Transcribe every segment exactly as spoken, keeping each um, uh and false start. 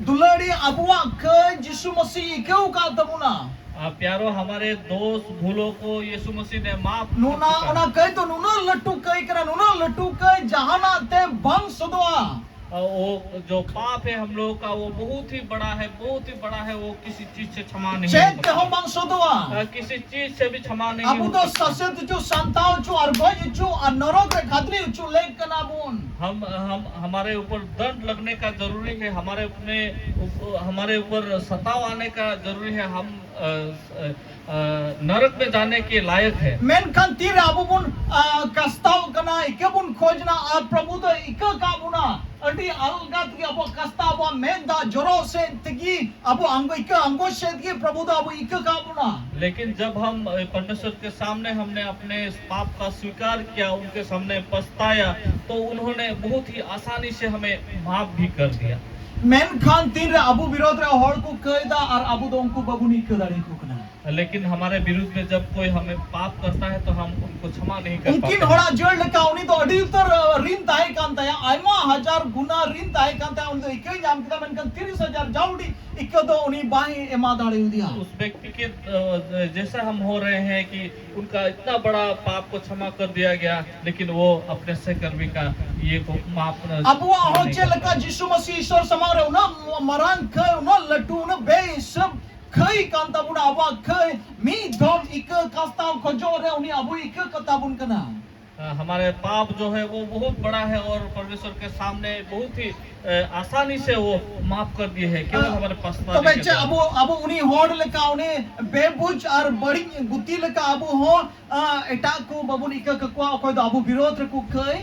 ᱫᱩᱞᱟᱹᱲᱤ, ᱟᱵᱚᱣᱟᱜ ᱠᱟᱹᱭ ᱡᱤᱥᱩ ᱢᱟᱹᱥᱤ ᱤᱠᱟᱹᱣ ᱟᱠᱟᱫ ᱛᱟᱵᱚᱱᱟ᱾ ᱟᱨ ᱯᱭᱟᱨᱚ, ᱦᱟᱢᱟᱨᱮ ᱫᱳᱥ ᱵᱷᱩᱞᱳ ᱠᱳ ᱭᱤᱥᱩ ᱢᱟᱹᱥᱤ ᱱᱮ ᱢᱟᱯ ᱱᱩᱱᱟ ᱠᱟᱨ ᱫᱤᱭᱟ᱾ ᱚᱱᱟ ᱠᱟᱹᱭ ᱫᱚ ᱱᱩᱱᱟᱹᱜ ᱞᱟᱹᱴᱩ ᱠᱟᱹᱭ ᱠᱟᱱᱟ, ᱱᱩᱱᱟᱹᱜ ᱞᱟᱹᱴᱩ ᱠᱟᱹᱭ ᱡᱟᱦᱟᱱᱟᱜ ᱛᱮ ᱵᱟᱝ ᱥᱚᱫᱚᱜᱼᱟ᱾ ᱟᱨ ᱣᱳ ᱡᱳ ᱯᱟᱯ ᱦᱮ ᱦᱟᱢ ᱞᱳᱜ ᱠᱟ, ᱣᱳ ᱵᱚᱦᱩᱛ ᱦᱤ ᱵᱟᱲᱟ ᱦᱮ, ᱵᱚᱦᱩᱛ ᱦᱤ ᱵᱟᱲᱟ ᱦᱮ, ᱣᱳ ᱠᱤᱥᱤ ᱪᱤᱡᱽ ᱥᱮ ᱪᱷᱟᱢᱟ ᱱᱟᱦᱤ ᱪᱮᱫ ᱦᱳ ᱥᱟᱠᱛᱟ᱾ ᱛᱮᱦᱚᱸ ᱵᱟᱝ ᱥᱚᱫᱚᱜᱼᱟ᱾ ᱟᱨ ᱠᱤᱥᱤ ᱪᱤᱡᱽ ᱥᱮ ᱵᱷᱤ ᱪᱷᱟᱢᱟ ᱱᱟᱦᱤ ᱦᱳ ᱥᱟᱠᱛᱟ᱾ ᱟᱵᱚ ᱫᱚ ᱥᱟᱥᱮᱛ ᱦᱚᱪᱚ, ᱥᱟᱱᱛᱟᱣ ᱦᱚᱪᱚ ᱟᱨ ᱜᱚᱡ ᱦᱚᱪᱚ ᱟᱨ ᱱᱚᱨᱚᱠ ᱨᱮ ᱠᱷᱟᱫᱽᱨᱤ ᱦᱚᱪᱚ ᱞᱮᱠ ᱠᱟᱱᱟ ᱵᱚᱱ᱾ ᱦᱟᱢ, ᱦᱟᱢ, ᱦᱟᱢᱟᱨᱮ ᱩᱯᱚᱨ ᱫᱟᱱᱰ ᱞᱟᱜᱽᱱᱮ ᱠᱟ ᱡᱟᱨᱩᱨᱤ ᱦᱮ, ᱦᱟᱢᱟᱨᱮ ᱩᱯᱱᱮ, ᱩᱯ-, ᱦᱟᱢᱟᱨᱮ ᱩᱯᱚᱨ ᱥᱟᱛᱟᱣ ᱟᱱᱮ ᱠᱟ ᱡᱟᱨᱩᱨᱤ ᱦᱮ, ᱦᱟᱢ, ᱟ, ᱟ, ᱟ, ᱱᱚᱨᱚᱠ ᱢᱮ ᱡᱟᱱᱮ ᱠᱮ ᱞᱟᱭᱚᱠ ᱦᱮ᱾ ᱢᱮᱱᱠᱷᱟᱱ ᱛᱤᱨᱮ ᱟᱵᱚ ᱵᱚᱱ, ᱟ, ᱠᱟᱥᱛᱟᱣ ᱠᱟᱱᱟ, ᱤᱠᱟᱹ ᱵᱚᱱ ᱠᱷᱚᱡᱽ ᱱᱟ ᱟᱨ ᱯᱨᱚᱵᱷᱩ ᱫᱚ ᱤᱠᱟᱹ ᱠᱟᱜ ᱵᱚᱱᱟ, ᱟᱹᱰᱤ ᱟᱞᱜᱟ ᱛᱮᱜᱮ ᱟᱵᱚᱣᱟᱜ ᱠᱟᱥᱛᱟᱣ, ᱟᱵᱚᱣᱟᱜ ᱢᱮᱫ ᱫᱟᱜ ᱡᱚᱨᱚᱜ ᱥᱮᱫ ᱛᱮᱜᱮ ᱟᱵᱚ ᱟᱝᱜᱚ ᱤᱠᱟᱹ ᱟᱝᱜᱚᱪ ᱥᱮᱫ ᱜᱮ ᱯᱨᱚᱵᱷᱩ ᱫᱚ ᱟᱵᱚ ᱤᱠᱟᱹ ᱠᱟᱜ ᱵᱚᱱᱟ᱾ लेकिन जब हम, अ, परमेश्वर के सामने हमने अपने पाप का स्वीकार किया, उनके सामने पछताया, तो उन्होंने बहुत ही आसानी से हमें माफ भी कर दिया। ᱢᱮᱱᱠᱷᱟᱱ ᱛᱤᱱᱨᱮ ᱟᱵᱚ ᱵᱤᱨᱳᱫᱷ ᱨᱮ ᱦᱚᱲ ᱠᱚ ᱠᱟᱹᱭ ᱫᱟ ᱟᱨ ᱟᱵᱚ ᱫᱚ ᱩᱱᱠᱩ ᱵᱟᱵᱚᱱ ᱤᱠᱟᱹ ᱫᱟᱲᱮ ᱟᱠᱚ ᱠᱟᱱᱟ᱾ लेकिन हमारे विरुद्ध में जब कोई हमें पाप करता है, तो हम उनको क्षमा नहीं कर ᱩᱱᱠᱤᱱ पाते। ᱦᱚᱲᱟᱜ ᱡᱟᱹᱲ ᱞᱮᱠᱟ ᱩᱱᱤ ᱫᱚ ᱟᱹᱰᱤ ᱩᱛᱟᱹᱨ, ᱟ, ᱨᱤᱱ ᱛᱟᱦᱮᱸ ᱠᱟᱱ ᱛᱟᱭᱟ, ᱟᱭᱢᱟ ᱦᱟᱡᱟᱨ ᱜᱩᱱᱟ ᱨᱤᱱ ᱛᱟᱦᱮᱸ ᱠᱟᱱ ᱛᱟᱭᱟ, ᱩᱱᱤ ᱫᱚ ᱤᱠᱟᱹᱭ ᱧᱟᱢ ᱠᱮᱫᱟ, ᱢᱮᱱᱠᱷᱟᱱ ᱛᱤᱨᱤᱥ ᱦᱟᱡᱟᱨ ᱡᱟᱣᱰᱤ ᱤᱠᱟᱹ ᱫᱚ ᱩᱱᱤ ᱵᱟᱭ ᱮᱢᱟ ᱫᱟᱲᱮᱭᱟᱫᱮᱭᱟ᱾ उस व्यक्ति के, अ, जैसा हम हो रहे हैं कि उनका इतना बड़ा पाप को क्षमा कर दिया गया, लेकिन वो अपने सहकर्मी का ये को माफ, अ, ᱟᱵᱚᱣᱟᱜ ᱦᱚᱸ नहीं ᱪᱮᱫ कर ᱞᱮᱠᱟ पाए। ᱡᱤᱥᱩ ᱢᱟᱹᱥᱤ ᱤᱥᱚᱨ ᱥᱟᱢᱟᱝ ᱨᱮ ᱩᱱᱟᱹᱜ ᱢᱟᱨᱟᱝ ᱠᱟᱹᱭ, ᱩᱱᱟᱹᱜ ᱞᱟᱹᱴᱩ, ᱩᱱᱟᱹᱜ ᱵᱮᱦᱤᱥᱟᱹᱵ ᱠᱷᱟᱹᱭ ᱠᱟᱱ ᱛᱟᱵᱚᱱᱟ, ᱟᱵᱚᱣᱟᱜ ᱠᱷᱟᱹᱭ ᱢᱤᱫ ᱫᱷᱚᱢ ᱤᱠᱟᱹ ᱠᱟᱥᱛᱟᱣ ᱠᱷᱚᱡᱚᱜ ᱨᱮ ᱩᱱᱤ ᱟᱵᱚᱭ ᱤᱠᱟᱹ ᱠᱟᱛᱟ ᱵᱚᱱ ᱠᱟᱱᱟ᱾ हाँ, हमारे पाप जो है वो बहुत बड़ा है और परमेश्वर के सामने बहुत ही, अ, आसानी से वो माफ कर दिए हैं, केवल हाँ, हमारे पछताने ᱛᱚᱵᱮ के ᱪᱮᱫ ᱫᱚᱨ ᱟᱵᱚ, ᱟᱵᱚ ᱩᱱᱤ ᱦᱚᱲ ᱞᱮᱠᱟ ᱩᱱᱤ ᱵᱮᱵᱩᱡ ᱟᱨ ᱵᱟᱹᱲᱤᱡ ᱜᱩᱛᱤ ᱞᱮᱠᱟ ᱟᱵᱚ ᱦᱚᱸ, ᱟ, ᱮᱴᱟᱜ ᱠᱚ ᱵᱟᱵᱚᱱ ᱤᱠᱟᱹ ᱠᱟᱠᱚᱣᱟ, ᱚᱠᱚᱭ ᱫᱚ ᱟᱵᱚ ᱵᱤᱨᱳᱫᱷ ᱨᱮᱠᱚ ᱠᱷᱟᱹᱭ?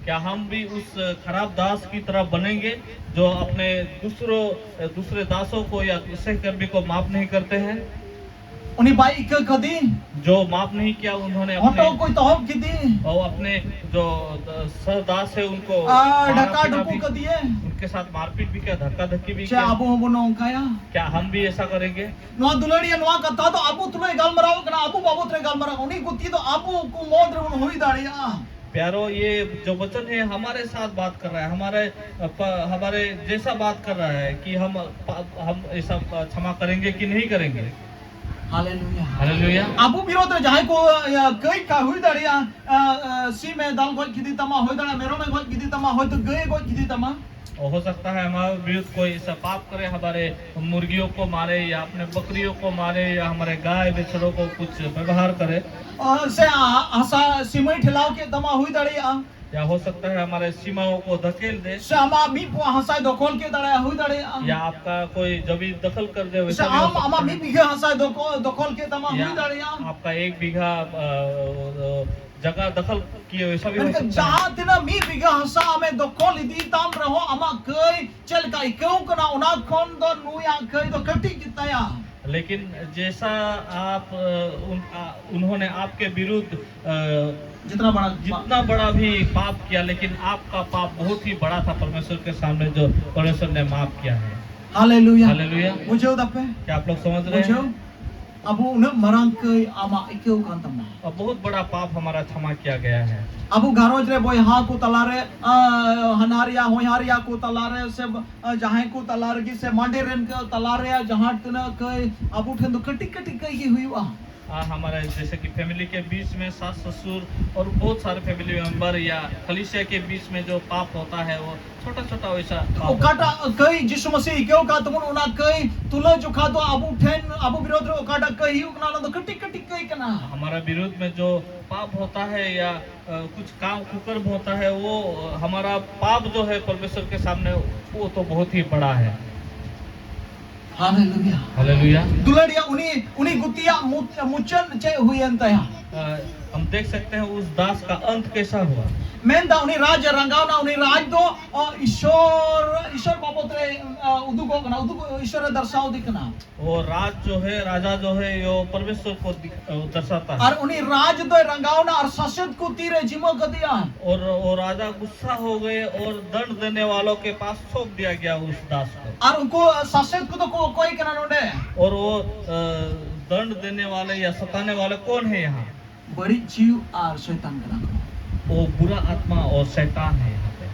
क्या हम भी उस खराब दास की तरह बनेंगे जो अपने दूसरों, दूसरे दासों को या सहकर्मी को माफ नहीं करते हैं? ᱩᱱᱤ ᱵᱟᱭ ᱤᱠᱟᱹ ᱠᱟᱫᱤ᱾ जो माफ नहीं किया उन्होंने अपने ᱦᱚᱴᱚᱜ ᱠᱚᱭ ᱛᱚᱦᱚᱵ ᱠᱮᱫᱤ᱾ और अपने जो सरदास है उनको ᱟᱨ मारा ᱰᱷᱟᱠᱟ ᱯᱤᱴᱟ ᱰᱷᱩᱠᱩ भी, ᱠᱟᱫᱤᱭᱮ᱾ उनके साथ मारपीट भी किया, धक्का धक्की भी ᱪᱮ किया। ᱟᱵᱚ ᱦᱚᱸᱵᱚᱱ ᱱᱚᱝᱠᱟᱭᱟ? क्या हम भी ऐसा करेंगे? ᱱᱚᱣᱟ ᱫᱩᱞᱟᱹᱲᱤᱭᱟᱹ ᱱᱚᱣᱟ ᱠᱟᱛᱷᱟ ᱫᱚ ᱟᱵᱚ ᱛᱩᱞᱩᱡ ᱜᱟᱞᱢᱟᱨᱟᱣ ᱠᱟᱱᱟ, ᱟᱵᱚ ᱵᱟᱵᱚᱛ ᱨᱮ ᱜᱟᱞᱢᱟᱨᱟᱣ, ᱩᱱᱤ ᱜᱩᱛᱤ ᱫᱚ ᱟᱵᱚ ᱠᱚ ᱢᱚᱫᱽ ᱨᱮᱵᱚᱱ ᱦᱩᱭ ᱫᱟᱲᱮᱭᱟᱜᱼᱟ᱾ प्यारो, ये जो वचन है हमारे साथ बात कर रहा है, हमारे प, हमारे जैसा बात कर रहा है कि हम हम ऐसा क्षमा करेंगे कि नहीं करेंगे। Hallelujah. हालेलुया। ᱟᱵᱚ ᱵᱤᱨᱳᱫᱷ ᱨᱮ ᱡᱟᱦᱟᱸᱭ ᱠᱚ ᱤᱭᱟᱹ, ᱠᱟᱹᱭ ᱠᱟ ᱦᱩᱭ ᱫᱟᱲᱮᱭᱟᱜᱼᱟ, ᱟ, ᱟ, ᱥᱤᱢ ᱮ ᱫᱟᱞ ᱜᱚᱡ ᱠᱮᱫᱮ ᱛᱟᱢᱟ, ᱦᱩᱭ ᱫᱟᱲᱮᱭᱟᱜᱼᱟ ᱢᱮᱨᱚᱢ ᱮ ᱜᱚᱡ ᱠᱮᱫᱮ ᱛᱟᱢᱟ, ᱦᱚᱭᱛᱚ ᱜᱟᱹᱭ ᱮ ᱜᱚᱡ ᱠᱮᱫᱮ ᱛᱟᱢᱟ᱾ और हो सकता है हमारे विरुद्ध कोई ऐसा पाप करे, हमारे मुर्गियों को मारे या अपने बकरियों को मारे या हमारे गाय बछड़ों को कुछ व्यवहार करे। ᱟ, ᱥᱮ ᱟ, ᱦᱟᱥᱟ ᱥᱤᱢᱟᱹᱭ ᱴᱷᱮᱞᱟᱣ ᱠᱮᱫ ᱛᱟᱢᱟ, ᱦᱩᱭ ᱫᱟᱲᱮᱭᱟᱜᱼᱟ᱾ या हो सकता है हमारे सीमाओं को धकेल दे, ᱥᱮ ᱟᱢᱟᱜ ᱢᱤᱫ ᱯᱚ ᱦᱟᱥᱟᱭ ᱫᱚᱠᱷᱚᱞ ᱠᱮᱫ ᱫᱟᱲᱮᱭᱟᱜᱼᱟ, ᱦᱩᱭ ᱫᱟᱲᱮᱭᱟᱜᱼᱟ᱾ या आपका कोई जमीन दखल कर दे, ᱥᱮ वैसा भी हो ᱟᱢ ᱟᱢᱟᱜ सकता ᱢᱤᱫ है। ᱵᱤᱜᱷᱟᱹ ᱦᱟᱥᱟᱭ ᱫᱚᱠᱷᱚ- ᱫᱚᱠᱷᱚᱞ ᱠᱮᱫ ᱛᱟᱢᱟ, ᱦᱩᱭ या ᱫᱟᱲᱮᱭᱟᱜᱼᱟ᱾ आपका एक बीघा अ, अ, जगह दखल किए, वैसा भी हो ᱢᱮᱱᱠᱷᱟᱱ सकता है। ᱡᱟᱦᱟᱸ ᱛᱤᱱᱟᱹᱜ ᱢᱤᱫ ᱵᱤᱜᱷᱟᱹ ᱦᱟᱥᱟ ᱟᱢᱮ ᱫᱚᱠᱷᱚᱞ ᱤᱫᱤ ᱛᱟᱢ ᱨᱮᱦᱚᱸ, ᱟᱢᱟᱜ ᱠᱟᱹᱭ ᱪᱮᱫ ᱞᱮᱠᱟ ᱟᱹᱭᱠᱟᱹᱣ ᱠᱟᱱᱟ, ᱚᱱᱟ ᱠᱷᱚᱱ ᱫᱚ ᱱᱩᱭᱟᱜ ᱠᱟᱹᱭ ᱫᱚ ᱠᱟᱹᱴᱤᱡ ᱜᱮᱛᱟᱭᱟ᱾ लेकिन जैसा आप अ, उन, आ, उन्होंने आपके विरुद्ध अ, ᱡᱤᱛᱱᱟ ᱵᱟᱲᱟ जितना बड़ा भी पाप किया, लेकिन आपका पाप बहुत ही बड़ा था परमेश्वर के सामने, जो परमेश्वर ने माफ किया है। ᱦᱟᱞᱮᱞᱩᱭᱟ᱾ हालेलुया। ᱵᱩᱡᱷᱟᱹᱣ ᱫᱟᱯᱮ? क्या आप लोग समझ रहे ᱵᱩᱡᱷᱟᱹᱣ? हैं? ᱟᱵᱚ ᱩᱱᱟᱹᱜ ᱢᱟᱨᱟᱝ ᱠᱟᱹᱭ ᱟᱢᱟᱜ ᱟᱹᱭᱠᱟᱹᱣ ᱠᱟᱱ ᱛᱟᱢᱟ᱾ अब बहुत बड़ा पाप हमारा क्षमा किया गया है। ᱟᱵᱚ ᱜᱷᱟᱨᱚᱸᱡᱽ ᱨᱮ ᱵᱚᱭᱦᱟ ᱠᱚ ᱛᱟᱞᱟᱨᱮ, ᱟ, ᱦᱟᱱᱦᱟᱨᱤᱭᱟ ᱦᱚᱧᱦᱟᱨᱤᱭᱟ ᱠᱚ ᱛᱟᱞᱟᱨᱮ, ᱥᱮ, ᱟ, ᱡᱟᱦᱟᱸᱭ ᱠᱚ ᱛᱟᱞᱟ ᱨᱮᱜᱮ ᱥᱮ ᱢᱟᱸᱰᱮ ᱨᱮᱱ ᱠᱚ ᱛᱟᱞᱟᱨᱮ ᱡᱟᱦᱟᱸ ᱛᱤᱱᱟᱹᱜ ᱠᱟᱹᱭ ᱟᱵᱚ ᱴᱷᱮᱱ ᱫᱚ ᱠᱟᱹᱴᱤᱡ ᱠᱟᱹᱴᱤᱡ ᱠᱟᱹᱭ ᱜᱮ ᱦᱩᱭᱩᱜᱼᱟ᱾ आ, हमारे जैसे कि फैमिली के बीच में सास ससुर और बहुत सारे फैमिली मेंबर या कलीसिया के बीच में जो पाप होता है, वो छोटा छोटा वैसा पाप होता है। ᱚᱠᱟᱴᱟᱜ ᱠᱟᱹᱭ ᱡᱤᱥᱩ ᱢᱟᱹᱥᱤ ᱟᱹᱭᱠᱟᱹᱣ ᱠᱟᱫ ᱛᱟᱵᱚᱱ, ᱚᱱᱟ ᱠᱟᱹᱭ ᱛᱩᱞᱟᱹ ᱡᱚᱠᱷᱟ ᱫᱚ ᱟᱵᱚ ᱴᱷᱮᱱ, ᱟᱵᱚ ᱵᱤᱨᱳᱫᱷ ᱨᱮ ᱚᱠᱟᱴᱟᱜ ᱠᱟᱹᱭ ᱦᱩᱭᱩᱜ ᱠᱟᱱᱟ, ᱚᱱᱟ ᱫᱚ ᱠᱟᱹᱴᱤᱡ ᱠᱟᱹᱴᱤᱡ ᱠᱟᱹᱭ ᱠᱟᱱᱟ᱾ हमारा विरोध में जो पाप होता है या अ, कुछ काम कुकर्म होता है, वो हमारा पाप जो है परमेश्वर के सामने, वो तो बहुत ही बड़ा है। ᱦᱟᱞᱮᱞᱩᱭᱟ᱾ हालेलुया। ᱫᱩᱞᱟᱹᱲᱤᱭᱟ, ᱩᱱᱤ ᱩᱱᱤ ᱜᱩᱛᱤᱭᱟᱜ ᱢᱩ- ᱢᱩᱪᱟᱹᱫ ᱪᱮᱫ ᱦᱩᱭᱮᱱ ᱛᱟᱭᱟ? अ, हम देख सकते हैं उस दास का अंत कैसा हुआ। ᱢᱮᱱᱫᱟ ᱩᱱᱤ ᱨᱟᱡᱽ ᱮ ᱨᱟᱸᱜᱟᱣᱱᱟ᱾ ᱩᱱᱤ ᱨᱟᱡᱽ ᱫᱚ ᱚ, ᱤᱥᱚᱨ ᱤᱥᱚᱨ ᱵᱟᱵᱚᱫ ᱨᱮ ᱟ, ᱩᱫᱩᱜᱚᱜ ᱠᱟᱱᱟ, ᱩᱫᱩᱜ ᱤᱥᱚᱨ ᱮ ᱫᱟᱨᱥᱟᱣ ᱤᱫᱤ ᱠᱟᱱᱟ᱾ वो राज जो है, राजा जो है, वो परमेश्वर को दिख- अ, दर्शाता है। ᱟᱨ ᱩᱱᱤ ᱨᱟᱡᱽ ᱫᱚᱭ ᱨᱟᱸᱜᱟᱣᱱᱟ ᱟᱨ ᱥᱟᱥᱮᱛ ᱠᱚ ᱛᱤᱨᱮ ᱡᱤᱢᱟᱹ ᱠᱟᱫᱮᱭᱟ᱾ और वो राजा गुस्सा हो गए और दंड देने वालों के पास सौंप दिया गया उस दास को। ᱟᱨ ᱩᱱᱠᱩ ᱥᱟᱥᱮᱛ ᱠᱚᱫᱚ ᱠᱚ ᱚᱠᱚᱭ ᱠᱟᱱᱟ ᱱᱚᱰᱮ? और वो अ, दंड देने वाले या सताने वाले कौन है यहाँ? ᱵᱟᱹᱲᱤᱡ ᱡᱤᱣᱤ ᱟᱨ ᱥᱚᱭᱛᱟᱱ ᱠᱟᱱᱟ ᱠᱚ᱾ वो बुरा आत्मा और शैतान है यहाँ पे।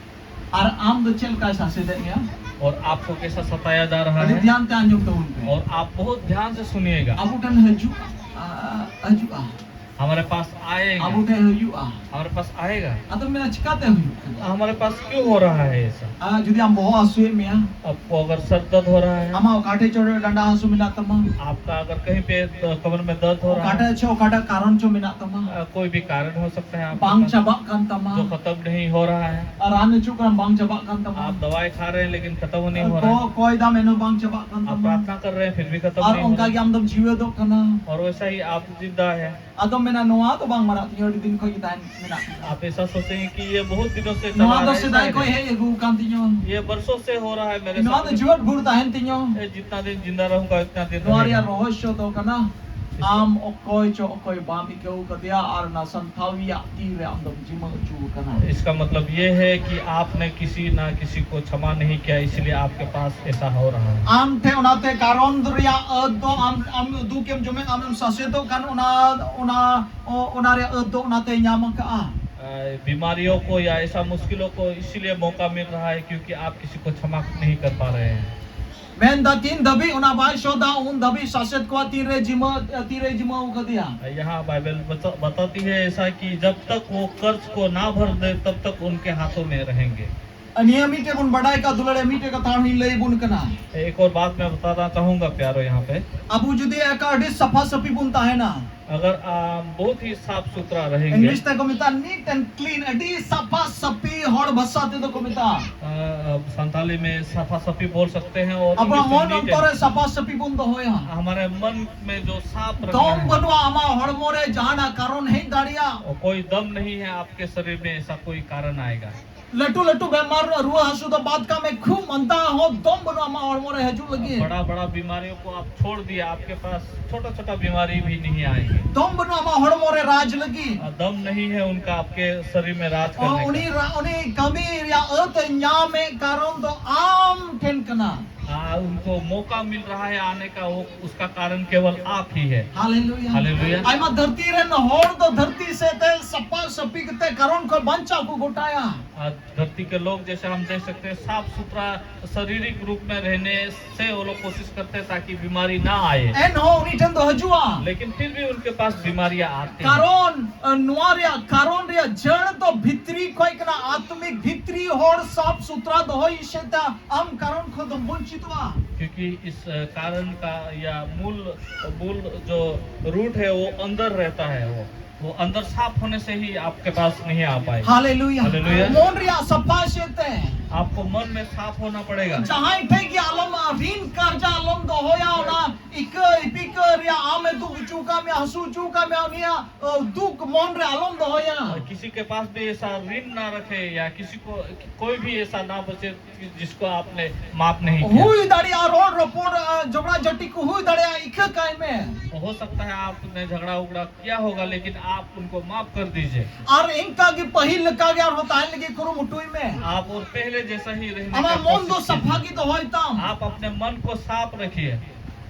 ᱟᱨ ᱟᱢ ᱫᱚ ᱪᱮᱫ ᱞᱮᱠᱟᱭ ᱥᱟᱥᱮᱛᱮᱫ ᱢᱮᱭᱟ? और आपको कैसा सताया जा रहा ᱟᱹᱰᱤ है। ᱫᱷᱮᱭᱟᱱ ᱛᱮ ᱟᱸᱡᱚᱢ ᱛᱟᱵᱚᱱ ᱯᱮ᱾ और आप बहुत ध्यान से सुनिएगा। ᱟᱵᱚ ᱴᱷᱮᱱ ᱦᱤᱡᱩᱜᱼᱟ, ᱟ, ᱦᱤᱡᱩᱜᱼᱟ᱾ हमारे पास आएगा। ᱟᱵᱚ ᱴᱷᱮᱱ ᱦᱤᱡᱩᱜᱼᱟ᱾ हमारे पास आएगा। ᱟᱫᱚ ᱢᱮᱱᱟ, ᱪᱤᱠᱟᱛᱮ ᱦᱩᱭᱩᱜ ᱠᱟᱱᱟ? हमारे पास क्यों हो रहा है ऐसा? ᱟᱨ ᱡᱩᱫᱤ ᱟᱢ ᱵᱚᱦᱚᱜ ᱦᱟᱹᱥᱩᱭᱮᱫ ᱢᱮᱭᱟ, आपको अगर सर दर्द हो रहा है, ᱟᱢᱟᱜ ᱚᱠᱟ ᱴᱷᱮᱡ ᱪᱚ ᱰᱟᱸᱰᱟ ᱦᱟᱹᱥᱩ ᱢᱮᱱᱟᱜ ᱛᱟᱢᱟ, आपका अगर कहीं पे द- कमर में दर्द हो रहा ᱚᱠᱟᱴᱟᱜ है, ᱪᱚ ᱚᱠᱟᱴᱟᱜ ᱠᱟᱨᱚᱱ ᱪᱚ ᱢᱮᱱᱟᱜ ᱛᱟᱢᱟ, अ, कोई भी कारण हो सकता है आपके ᱵᱟᱝ पास, ᱪᱟᱵᱟᱜ ᱠᱟᱱ ᱛᱟᱢᱟ, जो खत्म नहीं हो रहा है। ᱟᱨ ᱨᱟᱱ ᱦᱚᱪᱚᱜ ᱠᱟᱱᱟ, ᱵᱟᱝ ᱪᱟᱵᱟᱜ ᱠᱟᱱ ᱛᱟᱢᱟ, आप दवाई खा रहे हैं लेकिन खत्म नहीं हो ᱠᱚ रहा है। ᱠᱚᱭ ᱫᱟᱢ ᱮᱱᱦᱚᱸ ᱵᱟᱝ ᱪᱟᱵᱟᱜ ᱠᱟᱱ आप ᱛᱟᱢᱟ, प्रार्थना कर रहे हैं फिर भी खत्म ᱟᱨ नहीं हो ᱚᱱᱠᱟ ᱜᱮ रहा है। ᱟᱢ ᱫᱚᱢ ᱡᱤᱣᱮᱫᱚᱜ ᱠᱟᱱᱟ᱾ और वैसा ही आप जिंदा है। ᱟᱫᱚᱢ ᱢᱮᱱᱟ, ᱱᱚᱣᱟ ᱫᱚ ᱵᱟᱝ ᱢᱟᱨᱟᱜ ᱛᱤᱧᱟᱹ, ᱟᱹᱰᱤ ᱫᱤᱱ ᱠᱷᱚᱱ ᱜᱮ ᱛᱟᱦᱮᱱ ᱢᱮᱱᱟᱜ ᱛᱤᱧᱟᱹ᱾ आप ऐसा सोचेंगे कि ये बहुत दिनों से चला ᱱᱚᱣᱟ आ ᱫᱚ रहा है, ᱥᱮᱫᱟᱭ ऐसा ᱠᱷᱚᱱ है। ᱦᱮᱡ ᱟᱹᱜᱩ ᱟᱠᱟᱱ ᱛᱤᱧᱟᱹ᱾ ये बरसों से हो रहा है मेरे ᱱᱚᱣᱟ साथ। ᱫᱚ ᱡᱤᱣᱮᱫ ᱵᱷᱳᱨ ᱛᱟᱦᱮᱱ ᱛᱤᱧᱟᱹ᱾ ये जितना दिन जिंदा रहूंगा उतना दिन ᱱᱚᱣᱟ ᱨᱮᱭᱟᱜ रहेगा। ᱨᱚᱦᱚᱥᱭᱚ ᱫᱚ ᱠᱟᱱᱟ, ᱟᱢ ᱚᱠᱚᱭ ᱪᱚ ᱚᱠᱚᱭ ᱵᱟᱢ ᱟᱹᱭᱠᱟᱹᱣ ᱠᱟᱫᱮᱭᱟ ᱟᱨ ᱚᱱᱟ ᱥᱟᱱᱛᱷᱟᱣᱤᱭᱟᱜ ᱛᱤ ᱨᱮ ᱟᱢ ᱫᱚᱢ ᱡᱤᱢᱟᱹ ᱦᱚᱪᱚ ᱟᱠᱟᱱᱟ᱾ इसका मतलब ये है कि आपने किसी ना किसी को क्षमा नहीं किया, इसीलिए आपके पास ऐसा हो रहा है। ᱟᱢ ᱴᱷᱮᱱ ᱚᱱᱟᱛᱮ ᱠᱟᱨᱚᱱ ᱨᱮᱭᱟᱜ ᱟᱹᱛ ᱫᱚ ᱟᱢ, ᱟᱢ ᱫᱩᱠᱮᱢ ᱡᱚᱢᱮᱫ, ᱟᱢᱮᱢ ᱥᱟᱥᱮᱛᱚᱜ ᱠᱟᱱ, ᱚᱱᱟ, ᱚᱱᱟ, ᱚ-, ᱚᱱᱟ ᱨᱮᱭᱟᱜ ᱟᱹᱛ ᱫᱚ ᱚᱱᱟᱛᱮ ᱧᱟᱢ ᱟᱠᱟᱜᱼᱟ᱾ अ, बीमारियों को या ऐसा मुश्किलों को इसीलिए मौका मिल रहा है क्योंकि आप किसी को क्षमा नहीं कर पा रहे हैं। ᱢᱮᱱᱫᱟ, ᱛᱤᱱ ᱫᱷᱟᱹᱵᱤᱡ ᱚᱱᱟ ᱵᱟᱭ ᱥᱚᱫᱟ, ᱩᱱ ᱫᱷᱟᱹᱵᱤᱡ ᱥᱟᱥᱮᱛ ᱠᱚᱣᱟ ᱛᱤᱱᱨᱮ ᱡᱤᱢᱟᱹ, ᱛᱤᱨᱮ ᱡᱤᱢᱟᱹ ᱟᱠᱟᱫᱮᱭᱟ᱾ यहाँ बाइबल बता- बताती है ऐसा कि जब तक वो कर्ज को ना भर दे तब तक उनके हाथों में रहेंगे। ᱱᱤᱭᱟᱹ ᱢᱤᱫᱴᱮᱡ ᱵᱚᱱ ᱵᱟᱰᱟᱭ ᱠᱟᱜ ᱫᱩᱞᱟᱹᱲᱤᱭᱟᱹ, ᱢᱤᱫᱴᱮᱡ ᱠᱟᱛᱷᱟ ᱦᱚᱸᱧ ᱞᱟᱹᱭ ᱟᱵᱚᱱ ᱠᱟᱱᱟ᱾ एक और बात मैं बताना चाहूंगा प्यारो, यहाँ पे ᱟᱵᱚ ᱡᱩᱫᱤ ᱮᱠᱟ ᱟᱹᱰᱤ ᱥᱟᱯᱷᱟ ᱥᱟᱹᱯᱷᱤ ᱵᱚᱱ ᱛᱟᱦᱮᱱᱟ, अगर आप बहुत ही साफ सुथरा रहेंगे, ᱤᱝᱞᱤᱥ ᱛᱮᱠᱚ ᱢᱮᱛᱟᱜᱼᱟ neat and clean, ᱟᱹᱰᱤ ᱥᱟᱯᱷᱟ ᱥᱟᱹᱯᱷᱤ, ᱦᱚᱲ ᱵᱷᱟᱥᱟ ᱛᱮᱫᱚ ᱠᱚ ᱢᱮᱛᱟᱜᱼᱟ, अ, संथाली में सफा सफी बोल सकते हैं। और ᱟᱵᱚᱣᱟᱜ English में ᱢᱚᱱ neat ᱚᱱᱛᱚᱨ ᱨᱮ and- ᱥᱟᱯᱷᱟ ᱥᱟᱹᱯᱷᱤ ᱵᱚᱱ ᱫᱚᱦᱚᱭᱟ᱾ हमारे मन में जो साफ रखना ᱫᱚᱢ है, ᱵᱟᱹᱱᱩᱜᱼᱟ ᱟᱢᱟᱜ ᱦᱚᱲᱢᱚ ᱨᱮ ᱡᱟᱦᱟᱱᱟᱜ ᱠᱟᱨᱚᱱ ᱦᱮᱡ ᱫᱟᱲᱮᱭᱟᱜᱼᱟ᱾ और कोई दम नहीं है आपके शरीर में ऐसा कोई कारण आएगा। ᱞᱟᱹᱴᱩ ᱞᱟᱹᱴᱩ ᱵᱮᱢᱟᱨ, ᱨᱩᱣᱟᱹ ᱦᱟᱹᱥᱩ ᱫᱚ ᱵᱟᱫ ᱠᱟᱜ ᱢᱮ, ᱠᱷᱩᱵ ᱢᱟᱱᱫᱟ ᱦᱚᱸ ᱫᱚᱢ ᱵᱟᱹᱱᱩᱜᱼᱟ ᱟᱢᱟᱜ ᱦᱚᱲᱢᱚ ᱨᱮ ᱦᱤᱡᱩᱜ ᱞᱟᱹᱜᱤᱫ᱾ बड़ा बड़ा बीमारियों को आप छोड़ दिया, आपके पास छोटा छोटा बीमारी भी नहीं आएंगे। ᱫᱚᱢ ᱵᱟᱹᱱᱩᱜᱼᱟ ᱟᱢᱟᱜ ᱦᱚᱲᱢᱚ ᱨᱮ ᱨᱟᱡᱽ ᱞᱟᱹᱜᱤᱫ᱾ और दम नहीं है उनका आपके शरीर में राज करने ᱩᱱᱤ का। ᱨᱟ- ᱩᱱᱤ ᱠᱟᱹᱢᱤ ᱨᱮᱭᱟᱜ ᱟᱹᱛ ᱮ ᱧᱟᱢᱮᱫ ᱠᱟᱨᱚᱱ ᱫᱚ ᱟᱢ ᱴᱷᱮᱱ ᱠᱟᱱᱟ᱾ हाँ, उनको मौका मिल रहा है आने का, वो उसका कारण केवल आप ही है। Hallelujah. Hallelujah. ᱟᱭᱢᱟ ᱫᱷᱟᱹᱨᱛᱤ ᱨᱮᱱ ᱦᱚᱲ ᱫᱚ ᱫᱷᱟᱹᱨᱛᱤ ᱥᱮᱫ ᱛᱮ ᱥᱟᱯᱷᱟ ᱥᱟᱹᱯᱷᱤ ᱠᱟᱛᱮ ᱠᱟᱨᱚᱱ ᱠᱚ ᱵᱟᱧᱪᱟᱣ ᱠᱚ ᱜᱚᱴᱟᱭᱟ᱾ आज धरती के लोग, जैसे हम देख सकते हैं, साफ सुथरा शारीरिक रूप में रहने से वो लोग कोशिश करते हैं ताकि बीमारी ना आए। ᱮᱱᱦᱚᱸ ᱩᱱᱤ ᱴᱷᱮᱱ ᱫᱚ ᱦᱤᱡᱩᱜᱼᱟ᱾ लेकिन फिर भी उनके पास बीमारियां आती हैं। ᱠᱟᱨᱚᱱ, ᱱᱚᱣᱟ ᱨᱮᱭᱟᱜ ᱠᱟᱨᱚᱱ ᱨᱮᱭᱟᱜ ᱡᱟᱹᱲ ᱫᱚ ᱵᱷᱤᱛᱨᱤ ᱠᱷᱚᱱ ᱠᱟᱱᱟ᱾ ᱟᱛᱢᱤᱠ ᱵᱷᱤᱛᱨᱤ ᱦᱚᱲ ᱥᱟᱯᱷ ᱥᱩᱛᱨᱟ ᱫᱚᱦᱚᱭ ᱥᱮᱫ ᱟᱢ ᱠᱟᱨᱚᱱ ᱠᱷᱚᱱ ᱫᱚᱢ ᱵᱚᱧᱪᱤᱛᱚᱜᱼᱟ᱾ क्योंकि इस, अ, कारण का या मूल, मूल जो रूट है, वो अंदर रहता है। वो, वो अंदर साफ होने से ही आपके पास नहीं आ पाएगा। Hallelujah. Hallelujah. ᱢᱚᱱ ᱨᱮᱭᱟᱜ ᱥᱟᱯᱷᱟ ᱥᱮᱫ ᱛᱮ᱾ आपको मन में साफ होना पड़ेगा। ᱡᱟᱦᱟᱸᱭ ᱴᱷᱮᱱ ᱜᱮ ᱟᱞᱚᱢ, ᱟᱹ, ᱨᱤᱱ ᱠᱟᱨᱡᱟ ᱟᱞᱚᱢ ᱫᱚᱦᱚᱭᱟ, ᱚᱱᱟ ᱤᱠᱟᱹ ᱤᱯᱤᱠᱟᱹ ᱨᱮᱭᱟᱜ ᱟᱢᱮ ᱫᱩᱠ ᱦᱚᱪᱚ ᱟᱠᱟᱫ ᱢᱮᱭᱟ, ᱦᱟᱹᱥᱩ ᱦᱚᱪᱚ ᱟᱠᱟᱫ ᱢᱮᱭᱟ, ᱩᱱᱤᱭᱟᱜ, ᱟᱹ, ᱫᱩᱠ ᱢᱚᱱ ᱨᱮ ᱟᱞᱚᱢ ᱫᱚᱦᱚᱭᱟ᱾ और किसी के पास भी ऐसा ऋण ना रखे या किसी को, कोई भी ऐसा ना बचे जिसको आपने माफ नहीं किया। ᱦᱩᱭ ᱫᱟᱲᱮᱭᱟᱜᱼᱟ, ᱨᱚᱲ ᱨᱚᱯᱚᱲ, ᱟᱹ, ᱡᱷᱚᱜᱽᱲᱟ ᱡᱷᱟᱹᱴᱤ ᱠᱚ ᱦᱩᱭ ᱫᱟᱲᱮᱭᱟᱜᱼᱟ, ᱤᱠᱟᱹ ᱠᱟᱭ ᱢᱮ᱾ हो सकता है आपने झगड़ा उगड़ा किया होगा, लेकिन आप उनको माफ कर दीजिए। ᱟᱨ ᱤᱱᱠᱟ ᱜᱮ ᱯᱟᱹᱦᱤᱞ ᱞᱮᱠᱟ ᱜᱮ ᱟᱨᱦᱚᱸ ᱛᱟᱦᱮᱱ ᱞᱟᱹᱜᱤᱫ ᱠᱩᱨᱩᱢᱩᱴᱩᱭ ᱢᱮ᱾ आप और पहले जैसा ही रहने ᱟᱢᱟᱜ का ᱢᱚᱱ ᱫᱚ कोशिश ᱥᱟᱯᱷᱟ कीजिए। ᱜᱮ ᱫᱚᱦᱚᱭ ᱛᱟᱢ᱾ आप अपने मन को साफ रखिए।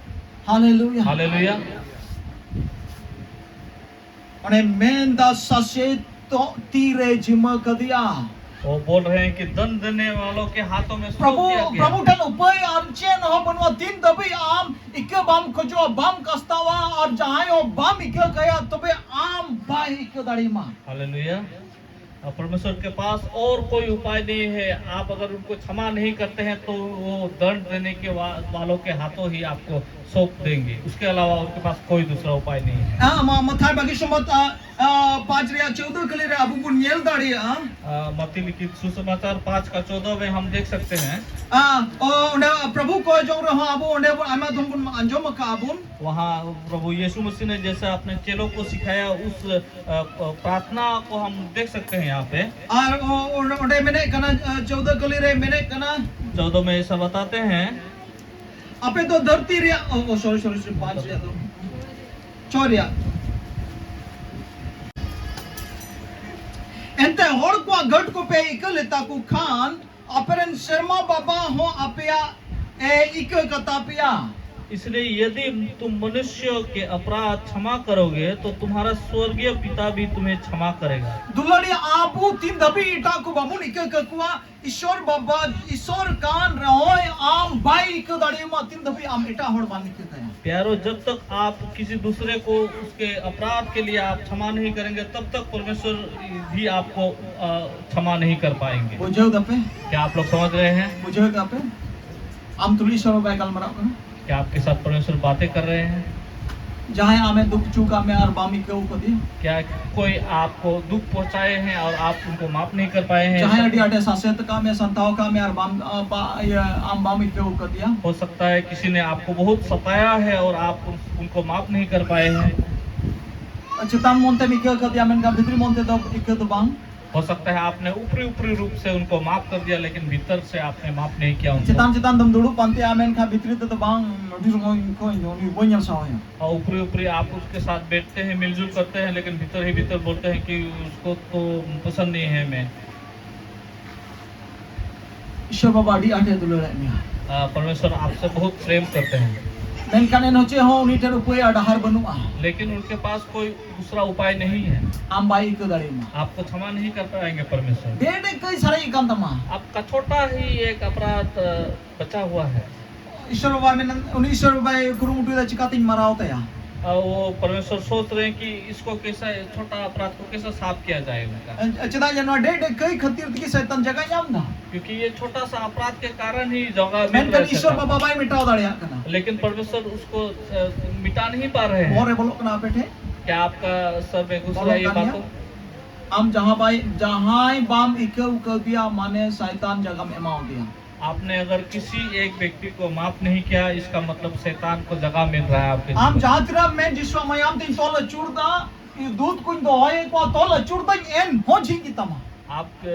Hallelujah. हालेलुया। ᱚᱱᱮ ᱢᱮᱱᱫᱟ ᱥᱟᱥᱮᱛ ᱛᱚ ᱛᱤᱨᱮ ᱡᱤᱢᱟᱹ ᱠᱟᱫᱮᱭᱟ᱾ वो बोल रहे हैं कि दंड देने वालों के हाथों में सौंप ᱯᱨᱚᱵᱷᱩ, ᱫᱤᱭᱟ ᱜᱮᱭᱟ। ᱯᱨᱚᱵᱷᱩ ᱴᱷᱮᱱ ᱩᱯᱟᱹᱭ ᱟᱨ ᱪᱮᱫ ᱦᱚᱸ ᱵᱟᱹᱱᱩᱜᱼᱟ᱾ ᱛᱤᱱ ᱫᱷᱟᱹᱵᱤᱡ ᱟᱢ ᱤᱠᱟᱹ ᱵᱟᱢ ᱠᱷᱚᱡᱚᱜᱼᱟ, ᱵᱟᱢ ᱠᱟᱥᱛᱟᱣᱟ ᱟᱨ ᱡᱟᱦᱟᱸᱭ ᱦᱚᱸ ᱵᱟᱢ ᱤᱠᱟᱹ ᱠᱟᱭᱟ, ᱛᱚᱵᱮ ᱟᱢ ᱵᱟᱭ ᱤᱠᱟᱹ ᱫᱟᱲᱮᱭᱟᱢᱟ᱾ हालेलुया। और परमेश्वर के पास और कोई उपाय नहीं है। आप अगर उनको क्षमा नहीं करते हैं तो वो दंड देने के वा-, वालों के हाथों ही आपको सौंप देंगे। उसके अलावा उनके पास कोई दूसरा उपाय नहीं है। हाँ, मा-, मथाई बाकी शमत, आ, ᱯᱟᱸᱪ ᱨᱮᱭᱟᱜ ᱪᱳᱫᱚ ᱠᱟᱹᱞᱤ ᱨᱮ ᱟᱵᱚ ᱵᱚᱱ ᱧᱮᱞ ᱫᱟᱲᱮᱭᱟᱜᱼᱟ᱾ अ, मत्ती लिखित सुसमाचार पाँच का चौदह में हम देख सकते हैं। ᱟᱨ ᱚ, ᱚᱸᱰᱮ ᱯᱨᱚᱵᱷᱩ ᱠᱚ ᱡᱚᱝ ᱨᱮᱦᱚᱸ ᱟᱵᱚ ᱚᱸᱰᱮ ᱵᱚᱱ ᱟᱭᱢᱟ ᱫᱷᱚᱢ ᱵᱚᱱ ᱟᱸᱡᱚᱢ ᱟᱠᱟᱫᱼᱟ ᱵᱚᱱ᱾ वहाँ प्रभु यीशु मसीह ने जैसे अपने चेलों को सिखाया, उस अ, प्रार्थना को हम देख सकते हैं यहाँ पे। ᱟᱨ ᱚ, ᱚᱸᱰᱮ ᱚᱸᱰᱮ ᱢᱮᱱᱮᱫ ᱠᱟᱱᱟ, ᱟᱸ, ᱪᱳᱫᱚ ᱠᱟᱹᱞᱤ ᱨᱮ ᱢᱮᱱᱮᱫ ᱠᱟᱱᱟ, चौदह में ऐसा बताते हैं। ᱟᱯᱮ ᱫᱚ ᱫᱷᱟᱹᱨᱛᱤ ᱨᱮᱭᱟᱜ, ᱚ, ᱚ, sorry, sorry, sorry, ᱯᱟᱸᱪ ᱨᱮᱭᱟᱜ ᱫᱚ, ᱪᱷᱚ ᱨᱮᱭᱟᱜ᱾ ᱮᱱᱛᱮ ᱦᱚᱲ ᱠᱚᱣᱟᱜ ᱜᱟᱹᱴ ᱠᱚᱯᱮ ᱤᱠᱟᱹ ᱞᱮᱛᱟ ᱠᱚ ᱠᱷᱟᱱ, ᱟᱯᱮᱨᱮᱱ ᱥᱮᱨᱢᱟ ᱵᱟᱵᱟ ᱦᱚᱸ ᱟᱯᱮᱭᱟᱜ ᱮ ᱤᱠᱟᱹ ᱠᱟᱛᱟ ᱯᱮᱭᱟ᱾ इसलिए यदि तुम मनुष्य के अपराध क्षमा करोगे, तो तुम्हारा स्वर्गीय पिता भी तुम्हें क्षमा करेगा। ᱫᱩᱞᱟᱹᱲᱤᱭᱟᱹ, ᱟᱵᱚ ᱛᱤᱱ ᱫᱷᱟᱹᱵᱤᱡ ᱮᱴᱟᱜ ᱠᱚ ᱵᱟᱵᱚᱱ ᱤᱠᱟᱹ ᱠᱟᱠᱚᱣᱟ, ᱤᱥᱚᱨ ᱵᱟᱵᱟ, ᱤᱥᱚᱨ ᱠᱟᱱ ᱨᱮᱦᱚᱸᱭ ᱟᱢ ᱵᱟᱭ ᱤᱠᱟᱹ ᱫᱟᱲᱮᱭᱟᱢᱟ ᱛᱤᱱ ᱫᱷᱟᱹᱵᱤᱡ ᱟᱢ ᱮᱴᱟᱜ ᱦᱚᱲ ᱵᱟᱢ ᱤᱠᱟᱹ ᱠᱟᱭᱟ᱾ प्यारो, जब तक आप किसी दूसरे को उसके अपराध के लिए आप क्षमा नहीं करेंगे, तब तक परमेश्वर भी आपको अ, क्षमा नहीं कर पाएंगे। ᱵᱩᱡᱷᱟᱹᱣ ᱫᱟᱯᱮ? क्या आप लोग समझ रहे हैं? ᱵᱩᱡᱷᱟᱹᱣ ᱫᱟᱯᱮ? ᱟᱢ ᱛᱩᱞᱩᱡ ᱤᱥᱚᱨ ᱵᱟᱵᱟᱭ ᱜᱟᱞᱢᱟᱨᱟᱣ ᱠᱟᱱᱟ᱾ क्या आपके साथ परमेश्वर बातें कर रहे हैं? ᱡᱟᱦᱟᱸᱭ ᱟᱢᱮ ᱫᱩᱠ ᱦᱚᱪᱚ ᱠᱟᱜ ᱢᱮ ᱟᱨ ᱵᱟᱢ ᱤᱠᱟᱹᱣ ᱠᱟᱫᱮᱭᱟ᱾ क्या कोई आपको दुख पहुंचाए हैं और आप उनको माफ नहीं कर पाए हैं? ᱡᱟᱦᱟᱸᱭ ᱟᱹᱰᱤ ᱟᱸᱴᱮ ᱥᱟᱥᱮᱛ ᱠᱟᱜ ᱢᱮ, ᱥᱟᱱᱛᱟᱣ ᱠᱟᱜ ᱢᱮ ᱟᱨ ᱵᱟᱢ, ᱟ, ᱵᱟ, ᱤᱭᱟᱹ, ᱟᱢ ᱵᱟᱢ ᱤᱠᱟᱹᱣ ᱠᱟᱫᱮᱭᱟ᱾ हो सकता है किसी ने आपको बहुत सताया है और आप उन- उनको माफ नहीं कर पाए हैं। ᱪᱮᱛᱟᱱ ᱢᱚᱱ ᱛᱮᱢ ᱤᱠᱟᱹᱣ ᱠᱟᱫᱮᱭᱟ, ᱢᱮᱱᱠᱷᱟᱱ ᱵᱷᱤᱛᱨᱤ ᱢᱚᱱ ᱛᱮᱫᱚ ᱤᱠᱟᱹ ᱫᱚ ᱵᱟᱝ᱾ हो सकता है आपने ऊपरी ऊपरी रूप से उनको माफ कर दिया, लेकिन भीतर से आपने माफ नहीं किया उनको। ᱪᱮᱛᱟᱱ ᱪᱮᱛᱟᱱ ᱫᱚᱢ ᱫᱩᱲᱩᱵ ᱯᱟᱱᱛᱮᱜᱼᱟ, ᱢᱮᱱᱠᱷᱟᱱ ᱵᱷᱤᱛᱨᱤ ᱛᱮᱫᱚ ᱵᱟᱝ, ᱟᱹᱰᱤ ᱨᱚᱠᱚᱢ ᱤᱧ ᱠᱷᱚᱡ ᱩᱱᱤ ᱵᱟᱹᱧ ᱧᱮᱞ ᱥᱟᱦᱟᱣᱟ᱾ और ऊपरी ऊपरी आप उसके साथ बैठते हैं, मिलजुल करते हैं, लेकिन भीतर ही भीतर बोलते हैं कि उसको तो पसंद नहीं है मैं। ᱤᱥᱚᱨ ᱵᱟᱵᱟ ᱟᱹᱰᱤ ᱟᱸᱴᱮ ᱫᱩᱞᱟᱹᱲᱮᱫ ᱢᱮᱭᱟ᱾ आ, परमेश्वर आपसे बहुत प्रेम करते हैं, ᱢᱮᱱᱠᱷᱟᱱ ᱮᱱ ᱦᱚᱸ ᱪᱮᱫ ᱦᱚᱸ ᱩᱱᱤ ᱴᱷᱮᱱ ᱩᱯᱟᱹᱭ ᱟᱨ ᱰᱟᱦᱟᱨ ᱵᱟᱹᱱᱩᱜᱼᱟ᱾ लेकिन उनके पास कोई दूसरा उपाय नहीं है। ᱟᱢ ᱵᱟᱭ ᱤᱠᱟᱹ ᱫᱟᱲᱮᱭᱟᱢᱟ᱾ आपको क्षमा नहीं कर पाएंगे परमेश्वर। ᱰᱮᱰ ᱠᱟᱹᱡ ᱥᱟᱨᱮᱡ ᱠᱟᱱ ᱛᱟᱢᱟ᱾ आपका छोटा ही एक अपराध अ, बचा हुआ है। ᱤᱥᱚᱨ ᱵᱟᱵᱟ ᱢᱮᱱ, ᱩᱱᱤ ᱤᱥᱚᱨ ᱵᱟᱵᱟᱭ ᱠᱩᱨᱩᱢᱩᱴᱩᱭᱮᱫᱟ, ᱪᱤᱠᱟᱛᱤᱧ ᱢᱟᱨᱟᱣ ᱛᱟᱭᱟ᱾ और वो परमेश्वर सोच रहे हैं कि इसको कैसा, छोटा अपराध को कैसा साफ किया जाए उनका। ᱪᱮᱫᱟᱜ ᱡᱮ ᱱᱚᱣᱟ ᱰᱮᱰ ᱠᱟᱹᱡ ᱠᱷᱟᱹᱛᱤᱨ ᱛᱮᱜᱮ ᱥᱟᱭᱛᱟᱱ ᱡᱟᱭᱜᱟᱭ ᱧᱟᱢ ᱮᱫᱟ᱾ क्योंकि ये छोटा सा अपराध के कारण ही जगह मिल रहा ᱢᱮᱱᱠᱷᱟᱱ है ᱤᱥᱚᱨ शैतान ᱵᱟᱵᱟ को। ᱵᱟᱭ ᱢᱮᱴᱟᱣ ᱫᱟᱲᱮᱭᱟᱜ ᱠᱟᱱᱟ᱾ लेकिन परमेश्वर उसको अ, मिटा नहीं पा रहे ᱵᱚᱦᱚᱜ हैं। ᱨᱮ ᱵᱚᱞᱚᱜ ᱠᱟᱱᱟ ᱟᱯᱮ ᱴᱷᱮᱱ᱾ क्या आपका सर में घुस रहा है ये बातों? ᱟᱢ ᱡᱟᱦᱟᱸ ᱵᱟᱭ, ᱡᱟᱦᱟᱸᱭ ᱵᱟᱢ ᱤᱠᱟᱹᱣ ᱠᱟᱣᱫᱮᱭᱟ, ᱢᱟᱱᱮ ᱥᱟᱭᱛᱟᱱ ᱡᱟᱭᱜᱟᱢ ᱮᱢᱟᱣᱟᱫᱮᱭᱟ᱾ आपने अगर किसी एक व्यक्ति को माफ नहीं किया, इसका मतलब शैतान को जगह मिल रहा है आपके ᱟᱢ ᱡᱤᱵᱚᱱ में। ᱡᱟᱦᱟᱸ ᱛᱤᱱᱟᱹᱜ ᱢᱮᱱ, ᱡᱤᱥᱩᱣᱟᱜ ᱢᱟᱭᱟᱢ ᱛᱤᱧ ᱛᱚᱞ ᱟᱹᱪᱩᱨ ᱫᱟ, ᱫᱩᱛ ᱠᱚᱧ ᱫᱚᱦᱚᱭᱮᱫ ᱠᱚᱣᱟ, ᱛᱚᱞ ᱟᱹᱪᱩᱨ ᱫᱟᱹᱧ, ᱮᱱ ᱦᱚᱸ ᱡᱷᱤᱡ ᱜᱮ ᱛᱟᱢᱟ᱾ आप अ,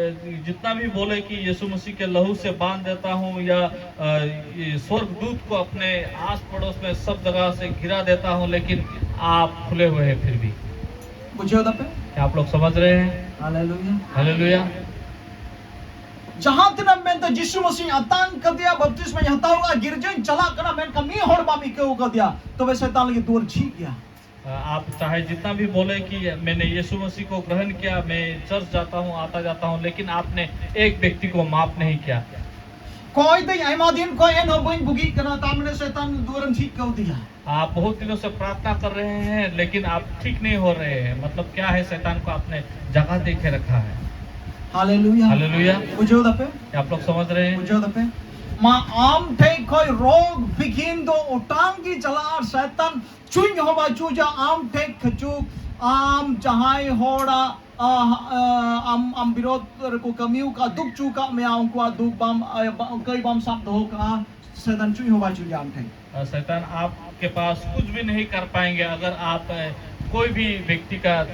जितना भी बोले कि यीशु मसीह के लहू से बांध देता हूँ या अ, ये स्वर्गदूत को अपने आस पड़ोस में सब जगह से घिरा देता हूँ, लेकिन आप खुले हुए हैं फिर भी। ᱵᱩᱡᱷᱟᱹᱣ ᱫᱟᱯᱮ? क्या आप लोग समझ रहे हैं? ᱦᱟᱞᱮᱞᱩᱭᱟ᱾ हालेलुया। ᱡᱟᱦᱟᱸ ᱛᱤᱱᱟᱹᱜ ᱢᱮᱱᱛᱮ ᱡᱤᱥᱩ ᱢᱟᱥᱤᱧ ᱟᱛᱟᱝ ᱠᱟᱫᱮᱭᱟ, ᱵᱟᱯᱛᱤᱥᱢᱟᱧ ᱦᱟᱛᱟᱣ ᱠᱟᱜᱼᱟ, ᱜᱤᱨᱡᱟᱹᱧ ᱪᱟᱞᱟᱜ ᱠᱟᱱᱟ, ᱢᱮᱱᱠᱷᱟᱱ ᱢᱤᱫ ᱦᱚᱲ ᱵᱟᱢ ᱤᱠᱟᱹᱣ ᱠᱟᱫᱮᱭᱟ, ᱛᱚᱵᱮ ᱥᱮᱛᱟᱱ ᱞᱟᱹᱜᱤᱫ ᱫᱩᱣᱟᱹᱨ ᱡᱷᱤᱡ ᱜᱮᱭᱟ᱾ आप चाहे जितना भी बोले कि मैंने यीशु मसीह को ग्रहण किया, मैं चर्च जाता हूँ, आता जाता हूँ, लेकिन आपने एक व्यक्ति को माफ नहीं किया। ᱠᱚᱭ ᱫᱟᱹᱧ ᱟᱭᱢᱟ ᱫᱤᱱ ᱠᱷᱚᱱ, ᱮᱱᱦᱚᱸ ᱵᱟᱹᱧ ᱵᱩᱜᱤᱜ ᱠᱟᱱᱟ, ᱛᱟᱨ ᱢᱟᱱᱮ ᱥᱮᱛᱟᱱ ᱫᱩᱣᱟᱹᱨᱮᱢ ᱡᱷᱤᱡ ᱠᱟᱣᱫᱤᱧᱟ᱾ आप बहुत दिनों से प्रार्थना कर रहे हैं, लेकिन आप ठीक नहीं हो रहे हैं। मतलब क्या है, शैतान को आपने जगह दे के रखा है। ᱦᱟᱞᱮᱞᱩᱭᱟ᱾ हालेलुया। ᱵᱩᱡᱷᱟᱹᱣ ᱫᱟᱯᱮ? क्या आप लोग समझ रहे हैं? ᱵᱩᱡᱷᱟᱹᱣ ᱫᱟᱯᱮ? ᱢᱟ ᱟᱢ ᱴᱷᱮᱡ ᱠᱷᱚᱡ ᱨᱳᱜᱽ ᱵᱤᱜᱷᱤᱱ ᱫᱚ ᱚᱴᱟᱝ ᱜᱮ ᱪᱟᱞᱟᱜᱼᱟ, ᱟᱨ ᱥᱮᱛᱟᱱ ᱪᱩᱧ ᱦᱚᱸ ᱵᱟᱭ ᱪᱩᱡᱟ ᱟᱢ ᱴᱷᱮᱡ ᱠᱷᱟᱹᱪᱩᱠ᱾ ᱟᱢ ᱡᱟᱦᱟᱸᱭ ᱦᱚᱲᱟᱜ, ᱟ, ᱟ, ᱟᱢ, ᱟᱢ ᱵᱤᱨᱳᱫᱷ ᱨᱮᱠᱚ ᱠᱟᱹᱢᱤ ᱟᱠᱟᱫ, ᱫᱩᱠ ᱪᱩ ᱟᱠᱟᱫ ᱢᱮᱭᱟ, ᱩᱱᱠᱩᱣᱟᱜ ᱫᱩᱠ ᱵᱟᱢ, ᱟ, ᱵᱟ-, ᱠᱟᱹᱭ ᱵᱟᱢ ᱥᱟᱵ ᱫᱚᱦᱚ ᱠᱟᱜᱼᱟ, ᱥᱮᱛᱟᱱ ᱪᱩᱧ ᱦᱚᱸ ᱵᱟᱭ ᱪᱩᱡᱟ ᱟᱢ ᱴᱷᱮᱡ᱾ और शैतान आपके पास कुछ भी नहीं कर पाएंगे अगर आप, अ, कोई भी व्यक्ति का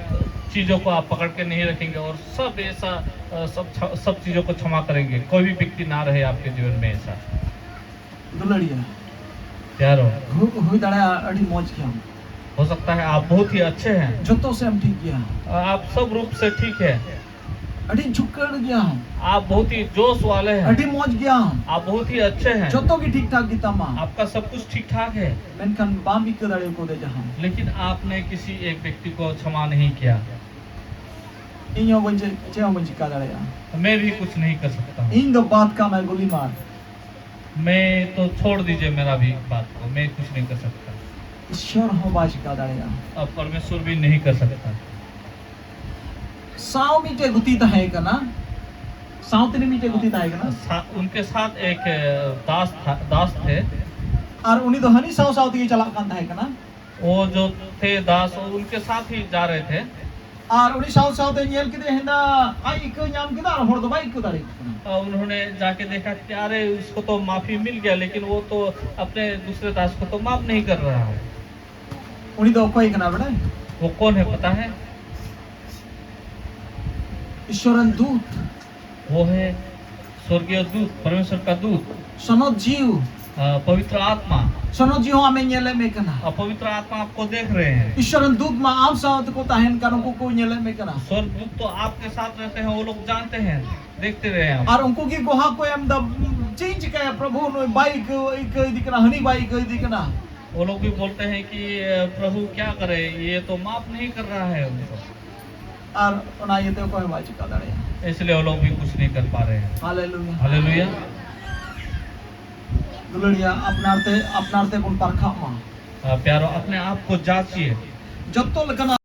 चीज़ों को आप पकड़ के नहीं रखेंगे और सब ऐसा, अ, सब छ-, सब चीज़ों को क्षमा करेंगे। कोई भी व्यक्ति ना रहे आपके जीवन में ऐसा। ᱫᱩᱞᱟᱹᱲᱤᱭᱟᱹ᱾ प्यारो। ᱦᱩ-, ᱦᱩᱭ ᱫᱟᱲᱮᱭᱟᱜᱼᱟ ᱟᱹᱰᱤ ᱢᱚᱡᱽ ᱜᱮᱭᱟᱢ᱾ हो सकता है आप बहुत ही अच्छे हैं। ᱡᱚᱛᱚ ᱥᱮᱫ ᱮᱢ ᱴᱷᱤᱠ ᱜᱮᱭᱟ᱾ आप सब रूप से ठीक है। ᱟᱹᱰᱤ ᱡᱷᱩᱠᱟᱹᱲ ᱜᱮᱭᱟᱢ᱾ आप बहुत ही जोश वाले हैं। ᱟᱹᱰᱤ ᱢᱚᱡᱽ ᱜᱮᱭᱟᱢ᱾ आप बहुत ही अच्छे हैं। ᱡᱚᱛᱚ ᱜᱮ ᱴᱷᱤᱠ ᱴᱷᱟᱠ ᱜᱮ ᱛᱟᱢᱟ᱾ आपका सब कुछ ठीक ठाक है। ᱢᱮᱱᱠᱷᱟᱱ ᱵᱟᱢ ᱤᱠᱟᱹ ᱫᱟᱲᱮ ᱟᱠᱚᱫᱟ ᱡᱟᱦᱟᱸ᱾ लेकिन आपने किसी एक व्यक्ति को क्षमा नहीं किया। ᱤᱧ ᱦᱚᱸ ᱵᱟᱹᱧ ᱪᱮ-, ᱪᱮᱫ ᱦᱚᱸ ᱵᱟᱹᱧ ᱪᱤᱠᱟ ᱫᱟᱲᱮᱭᱟᱜᱼᱟ᱾ मैं भी कुछ नहीं कर सकता हूँ। ᱤᱧ ᱫᱚ ᱵᱟᱫ ᱠᱟᱜ ᱢᱮ ᱜᱩᱞᱤ ᱢᱟᱨ᱾ मैं तो छोड़ दीजिए मेरा भी बात को, मैं कुछ नहीं कर सकता। ᱤᱥᱚᱨ ᱦᱚᱸ ᱵᱟᱭ ᱪᱤᱠᱟ ᱫᱟᱲᱮᱭᱟᱜᱼᱟ᱾ अब परमेश्वर भी नहीं कर सकता। ᱥᱟᱶ ᱢᱤᱫᱴᱮᱡ ᱜᱩᱛᱤ ᱛᱟᱦᱮᱸ ᱠᱟᱱᱟ᱾ ᱥᱟᱶ ᱛᱤᱱᱟᱹᱜ ᱢᱤᱫᱴᱮᱡ ᱜᱩᱛᱤ ᱛᱟᱦᱮᱸ ᱠᱟᱱᱟ᱾ सा-, उनके साथ एक, अ, दास था, दास थे। ᱟᱨ ᱩᱱᱤ ᱫᱚ ᱦᱟᱹᱱᱤ ᱥᱟᱶ ᱥᱟᱶ ᱛᱮᱜᱮ ᱪᱟᱞᱟᱜ ᱠᱟᱱ ᱛᱟᱦᱮᱸ ᱠᱟᱱᱟ᱾ वो जो थे दास, वो उनके साथ ही जा रहे थे। ᱟᱨ ᱩᱱᱤ ᱥᱟᱶ ᱥᱟᱶᱛᱮ ᱧᱮᱞ ᱠᱮᱫᱮ ᱦᱮᱸᱫᱟ, ᱟᱡ ᱤᱠᱟᱹ ᱧᱟᱢ ᱠᱮᱫᱟ ᱟᱨ ᱦᱚᱲ ᱫᱚ ᱵᱟᱭ ᱤᱠᱟᱹ ᱫᱟᱲᱮᱭᱟᱜ ᱠᱟᱱᱟ᱾ और उन्होंने जाके देखा कि अरे, उसको तो माफी मिल गया, लेकिन वो तो अपने दूसरे दास को तो माफ नहीं कर रहा है। ᱩᱱᱤ ᱫᱚ ᱚᱠᱚᱭ ᱠᱟᱱᱟ ᱵᱟᱲᱟᱭ? वो कौन है पता है? ᱤᱥᱣᱚᱨ ᱨᱮᱱ ᱫᱩᱛ᱾ वो है स्वर्गीय दूत, परमेश्वर का दूत। ᱥᱚᱱᱚᱛ ᱡᱤᱣᱤ᱾ ᱯᱚᱵᱤᱛᱨᱚ ᱟᱛᱢᱟ᱾ ᱥᱚᱱᱚᱛ ᱡᱤᱣᱤ ᱦᱚᱸ ᱟᱢᱮ ᱧᱮᱞᱮᱫ ᱢᱮ ᱠᱟᱱᱟ᱾ ᱯᱚᱵᱤᱛᱨᱚ ᱟᱛᱢᱟ ᱟᱯᱠᱳ ᱫᱮᱠᱷ ᱨᱮ ᱦᱮᱸ᱾ ᱤᱥᱣᱚᱨ ᱨᱮᱱ ᱫᱩᱛ ᱢᱟ ᱟᱢ ᱥᱟᱶ ᱛᱮᱠᱚ ᱛᱟᱦᱮᱱ ᱠᱟᱱ, ᱩᱱᱠᱩ ᱠᱚ ᱧᱮᱞᱮᱫ ᱢᱮ ᱠᱟᱱᱟ᱾ ᱥᱚᱨᱜᱽᱫᱩᱛ ᱛᱚ ᱟᱯᱠᱮ ᱥᱟᱛᱷ ᱨᱮᱦᱛᱮ ᱦᱮᱸ, ᱣᱳ ᱞᱳᱜ ᱡᱟᱱᱛᱮ ᱦᱮᱸ, ᱫᱮᱠᱷᱛᱮ ᱨᱮᱦᱮ ᱦᱮᱸ᱾ ᱟᱨ ᱩᱱᱠᱩ ᱜᱮ ᱜᱚᱦᱟ ᱠᱚ ᱮᱢ ᱮᱫᱟ, ᱪᱮᱫ ᱤᱧ ᱪᱤᱠᱟᱹᱭᱟ ᱯᱨᱚᱵᱷᱩ, ᱱᱩᱭ ᱵᱟᱭ ᱤᱠᱟᱹ ᱤᱠᱟᱹ ᱤᱫᱤ ᱠᱟᱱᱟ, ᱦᱟᱹᱱᱤ ᱵᱟᱭ ᱤᱠᱟᱹ ᱤᱫᱤ ᱠᱟᱱᱟ᱾ वो लोग भी बोलते हैं कि प्रभु क्या करे, ये तो माफ नहीं कर रहा है उनको। ᱟᱨ ᱚᱱᱟ ᱤᱭᱟᱹᱛᱮ ᱚᱠᱚᱭ ᱦᱚᱸ ᱵᱟᱭ ᱪᱤᱠᱟ ᱫᱟᱲᱮᱭᱟᱜᱼᱟ᱾ इसलिए वो लोग भी कुछ नहीं कर पा रहे हैं। ᱦᱟᱞᱮᱞᱩᱭᱟ᱾ ᱦᱟᱞᱮᱞᱩᱭᱟ। ᱫᱩᱞᱟᱹᱲᱤᱭᱟ, ᱟᱯᱱᱟᱨ ᱛᱮ, ᱟᱯᱱᱟᱨ ᱛᱮ ᱵᱚᱱ ᱯᱟᱨᱠᱷᱟᱜ ᱢᱟ᱾ प्यारो, अपने आप को जांचिए। ᱡᱚᱛᱚ ᱞᱮᱠᱟᱱᱟᱜ